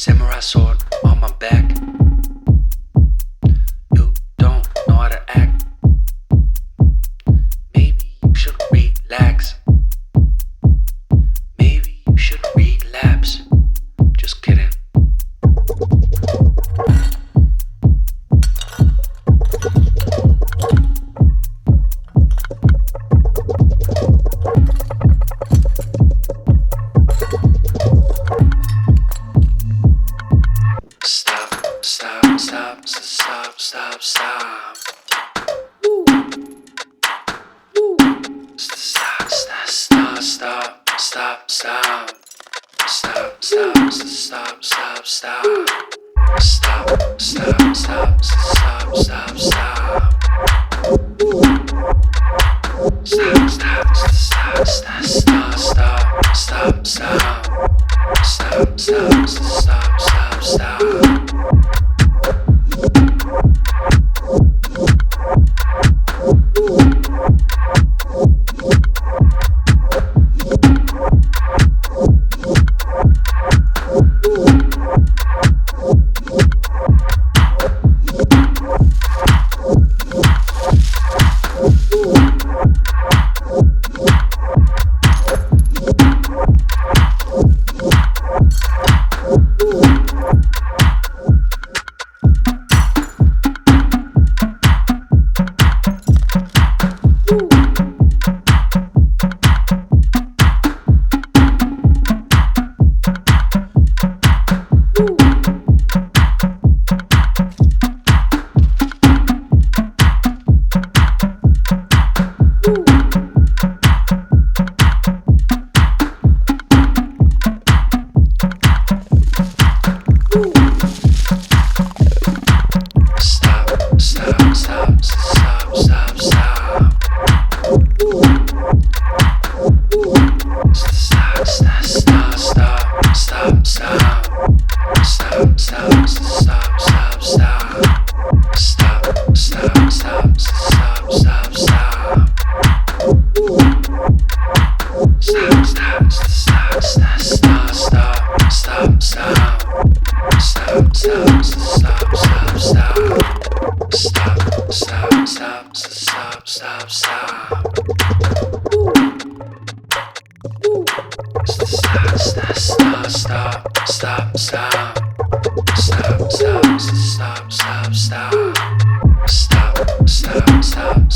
Samurai sword on my back. You don't know how to act. Maybe you should relax. Maybe you should relapse. Just kidding. Stop, stop, stop, stop, stop, stop. Stop, stop, stop, stop, stop, stop. Stop, stop, stop, stop, stop, stop. Stop, stop, stop, stop, stop, stop. Stop, stop, stop, stop, stop, stop, stop. Stop, stop, stop, stop, stop. Stop, stop, stop, stop, stop, stop. Stop, stop, stop, stop, stop, stop. Stop, stop, stop, stop, stop. Stop, stop, stop, stop, stop, stop. Stop, stop, stop, stop, stop, stop, stop. Stop, stop, stop, stop, stop. Stop, stop, stop, stop, stop, stop. Stop, stop, stop, stop, stop, stop. Stop, stop, stop, stop, stop. Stop, stop, stop,